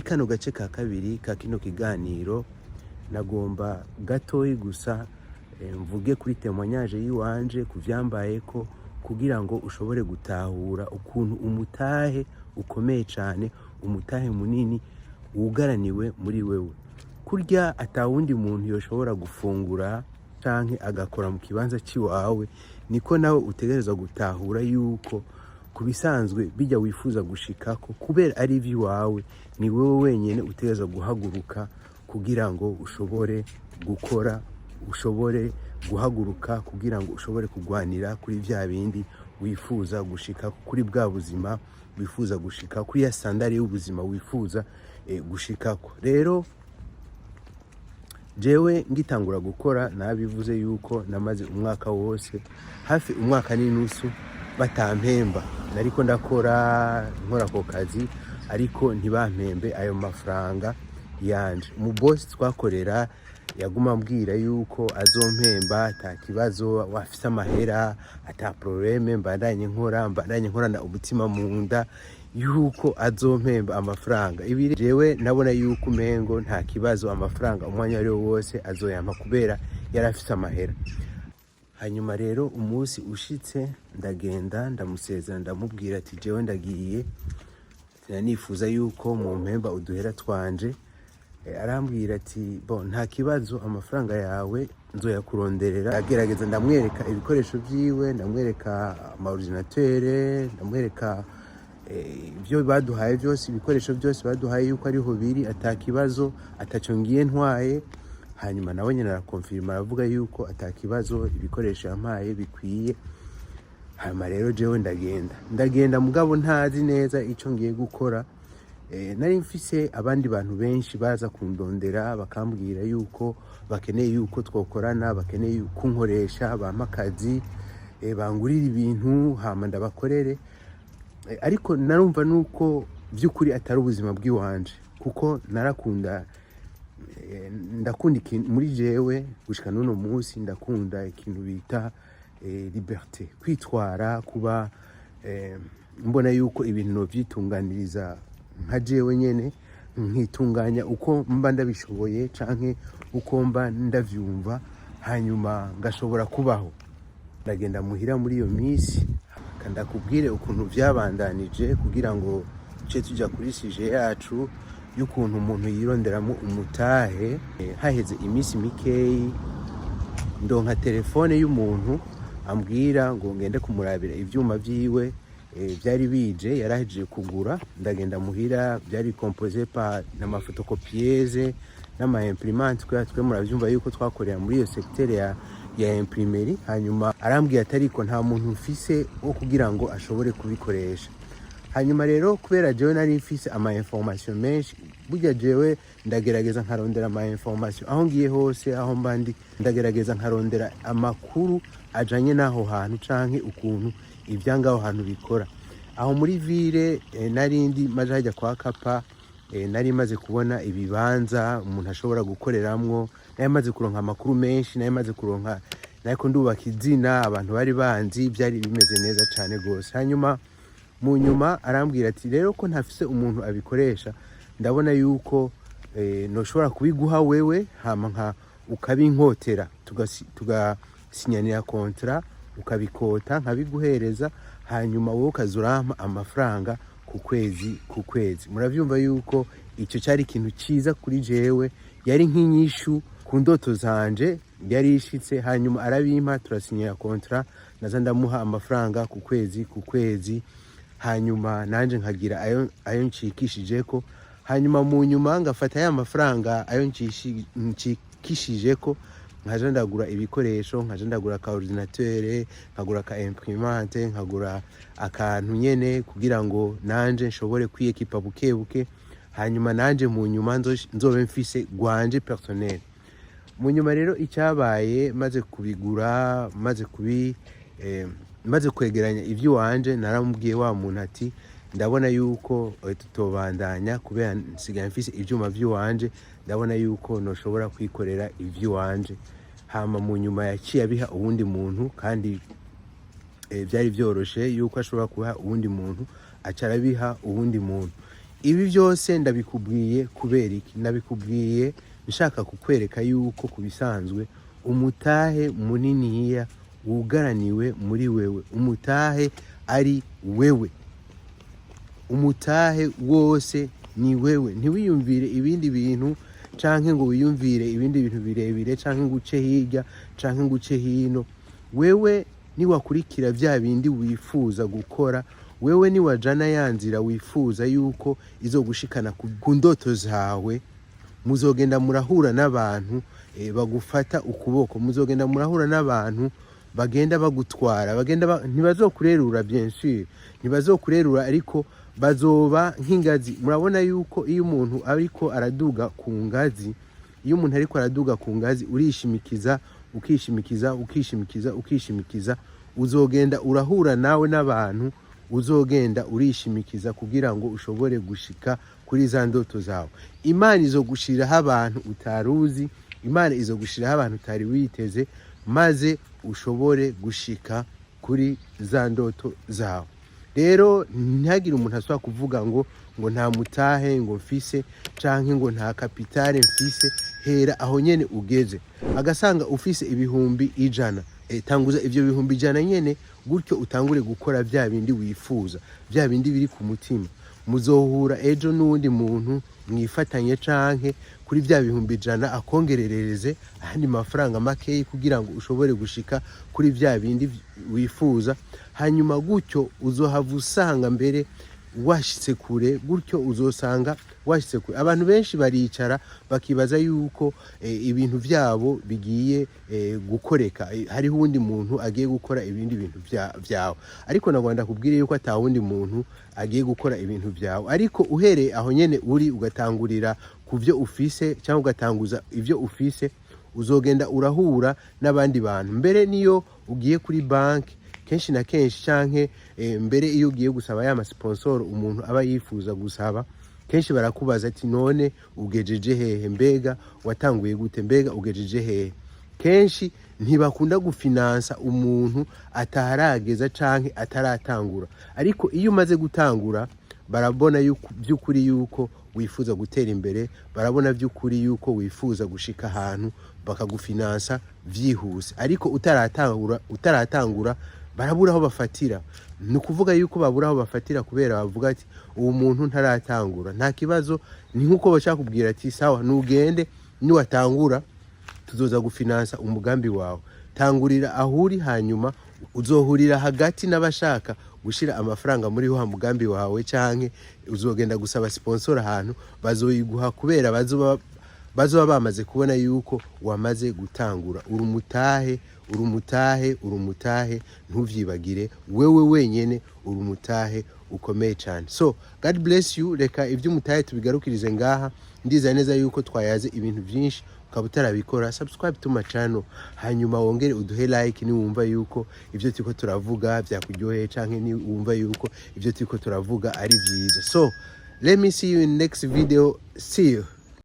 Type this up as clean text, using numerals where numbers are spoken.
Kano gace ka kabiri ka kino kiganiro, nagomba gatoyi gusa mvuge kuri témoignage yiwanje ku vyambayeko, kugira ngo ushobore gutahura ukuntu umutahe ukomeye cane, umutahe munini wugaraniwe muri wewe, kurya atawundi muntu yoshobora gufungura canke agakora mu kibanza ciwawe. Niko nawe utegerezwa gutahura yuko ku bisanzwe bijya wifuza gushikako, kubera ari ivy'iwawe, ni wewe wenyene utegerezwa guhaguruka kugira ngo ushobore gukora, ushobore guhaguruka kugira ngo ushobore kugwanira kuri vya bindi wifuza gushika, kuri bwa buzima wifuza gushika, kuri ya standard y'ubuzima wifuza gushikako. Rero jewe ngitangura gukora, nabivuze yuko namaze umwaka wose, hafi umwaka n'inusu, batampemba. Nariko ndakora, nkora ako kazi, ariko ntibampembe ayo mafaranga yanje. Umubosi twakorera yaguma ambwira yuko azompemba, ata kibazo, wafise amahera, ata problème, mbandanye nkora, mbandanye nkorana umutima mu nda, yuko azompemba amafaranga. Ibi jewe nabona yuko umengo nta kibazo, amafaranga umwanya wariwo wose azoyampa, kubera yari afise amahera. Hanyuma rero umunsi ushitse, ndagenda ndamusezera, ndamubwira ati: "Jewe ndagiye, nifuza yuko mumpemba uduhera twanje." Arambwira ati: "Bon, nta kibazo, amafaranga yawe nzoyakuronderera." Agerageza, ndamwereka ibikoresho vyiwe, ndamwereka ama ordinateur, ndamwereka ibyo baduhaye byose, ibikoresho byose baduhaye, yuko ariho biri, ata kibazo, ataco ngiye ntwaye. Hanyuma nawe nyene arakonfirma, aravuga yuko ata kibazo, ibikoresho yampaye bikwiye. Hanyuma rero jewe ndagenda, mugabo ntazi neza ico ngiye gukora. Nari mfise abandi bantu benshi baza kundondera, bakambwira yuko bakeneye yuko twokorana, bakeneye kunkoresha, bampa akazi, bangurira ibintu, hama ndabakorere. Ariko narumva nuko by'ukuri atari ubuzima bw'iwanje, kuko narakunda, ndakunda ikintu muri jewe, gushika n'uno munsi ndakunda ikintu bita liberté, kwitwara, kuba mbona yuko ibintu novyitunganiriza nka jewe nyene, nkitunganya uko mba ndabishoboye canke uko mba ndavyumva, hanyuma ngashobora kubaho. Ndagenda muhira muri iyo minsi. Ndakubwire ukuntu vyabandanije, kugira ngo tuce tuja kuri sujet yacu y'ukuntu umuntu yironderamo umutahe. Haheze iminsi mikeyi, ndonka telefone y'umuntu ambwira ngo ngende kumurabira ivyuma vyiwe vyari bije, yarahejeje kugura. Ndagenda muhira, byari composé par n'ama photocopieuse n'ama imprimante, kubera twe muravyumva yuko twakorera muri iyo secteur ya imprimerie. Hanyuma arambwira ati: "Ariko nta muntu mfise wo kugira ngo ashobore kubikoresha." Hanyuma rero, kubera jewe nari mfise ama information menshi, burya jewe ndagerageza nkarondera ama information aho ngiye hose, aho mba ndi, ndagerageza nkarondera amakuru ajanye n'aho hantu canke ukuntu ibyangaho hantu bikora. Aho muri ville narindi maje hajya kwa Kapa, nari maze kubona ibibanza umuntu ashobora gukoreramwo, nari maze kuronka amakuru menshi, nari maze kuronka, nariko ndubaka izina, abantu bari banzi, byari bimeze neza cane gose. Hanyuma mu nyuma arambwira ati: "Rero ko ntafise umuntu abikoresha, ndabona yuko noshobora kubiguha wewe, hama nka ukabinkotera, tugasinyanira contrat, ukabikota nkabiguhereza, hanyuma wowe ukaza urampa amafaranga ku kwezi ku kwezi." Muravyumva yuko icyo cyari ikintu cyiza kuri jewe, yari nk'inyishu ku ndoto zanje yari ishitse. Hanyuma arabimpa, turasinyira contrat, naza ndamuha amafaranga ku kwezi ku kwezi, hanyuma nanje nkagira ayo ncikishijeko. Hanyuma mu nyuma ngafata ya mafaranga ayo ncikishijeko, nkaja ndagura ibikoresho, nkaja ndagura ka ordinateur, nkagura ka imprimante, nkagura akantu nyene kugira ngo nanje nshobore kwiyekipa buke buke, hanyuma nanje mu nyuma nzobe mfise gwanje personnel. Mu nyuma rero icyabaye, maze kubigura, maze kwegeranya iby'iwanje, naramubwiye wa muntu ati: "Ndabona yuko tutobandanya, kubera nsigaye mfise ivyuma vy'iwanje, ndabona yuko noshobora kwikorera ivy'iwanje." Hama mu nyuma yaciye abiha uwundi muntu, kandi byari byoroshe yuko ashobora kuha uwundi muntu, aca arabiha uwundi muntu. Ibi byose ndabikubwiye kubera iki? Ndabikubwiye nshaka kukwereka yuko ku bisanzwe umutahe muniniya wugaraniwe muri wewe, umutahe ari wewe, umutahe wose ni wewe. Ntiwiyumvire ibindi bintu canke ngo wiyumvire ibindi bintu birebire, canke ngo uce hirya canke ngo uce hino. Wewe niwakurikira vya bindi wifuza gukora, wewe niwajana ya nzira wifuza yuko izogushikana ku ndoto zawe, muzogenda murahura n'abantu bagufata ukuboko, muzogenda murahura n'abantu bagenda bagutwara, bagenda ntibazokurerura, bien sûr ntibazokurerura, ariko bazoba nk'ingazi. Murabona yuko iyo umuntu ariko araduga ku ngazi, iyo umuntu ariko araduga ku ngazi, urishimikiza, ukishimikiza, ukishimikiza, ukishimikiza. Uzogenda urahura nawe n'abantu uzogenda urishimikiza kugira ngo ushobore gushika kuri za ndoto zawe. Imana izogushiriraho abantu utaruzi, Imana izogushiriraho abantu utari witeze, maze ushobore gushika kuri za ndoto zawe. Rero ntihagire umuntu asubira kuvuga ngo nta mutahe ngo mfise, canke ngo nta capital mfise. Hera aho nyene ugeze, agasanga ufise 100,000, tanguza ivyo 100,000 nyene gutyo, utangure gukora vya bindi wifuza, vya bindi biri ku mutima. Muzohura ejo n'uwundi muntu mwifatanye, canke kuri vya 100,000 akongererereze ayandi mafaranga makeyi kugira ngo ushobore gushika kuri vya bindi wifuza. Hanyuma gutyo uzohava usanga mbere washitse kure, gutyo uzosanga washitse kure. Abantu benshi baricara bakibaza yuko ibintu vyabo bigiye gukoreka, hariho uwundi muntu agiye gukora ibindi bintu vyawe. Ariko nagwanda kubwire yuko ata wundi muntu agiye gukora ibintu vyawe. Ariko uhereye aho nyene uri, ugatangurira ku vyo ufise cyangwa ugatanguza ivyo ufise, uzogenda urahura n'abandi bantu. Mbere niyo ugiye kuri banki kenshi na kenshi, canke mbere iyo ugiye gusaba ya masponsor umuntu aba yifuza gusaba, kenshi barakubaza ati: "None ugejeje hehe? Mbega watanguye gute? Mbega ugejeje hehe?" Kenshi ntibakunda gufinansa umuntu atarageza canke ataratangura. Ariko iyo umaze gutangura, barabona yuko by'ukuri yuko wifuza gutera imbere, barabona by'ukuri yuko wifuza gushika ahantu, bakagufinansa vyihuse. Ariko utaratangura, barabura aho bafatira. Ni ukuvuga yuko babura aho bafatira kubera bavuga ati: "Uwo muntu ntaratangura, nta kibazo." Ni nk'uko bashaka kubwira ati: "Sawa, nugende, niwatangura tuzoza gufinansa umugambi wawe." Tangurira aho uri, hanyuma uzohurira hagati n'abashaka gushira amafaranga muri wa mugambi wawe, canke uzogenda gusaba sponsor ahantu, bazoyiguha kubera bazoba bamaze kubona yuko wamaze gutangura. Uri umutahe, uri umutahe, uri umutahe, ntuvyibagire. Wewe wenyene uri umutahe ukomeye cyane. So God bless you. Reka ivy'umutahe tubigarukirize ngaha. Ndizera neza yuko twayaze ibintu byinshi. Ukaba utarabikora, subscribe to my channel, hanyuma wongere uduhe like niwumva yuko ivyo turiko turavuga vyakuryoheye, canke niwumva yuko ivyo turiko turavuga ari vyiza. So let me see you in next video. See you.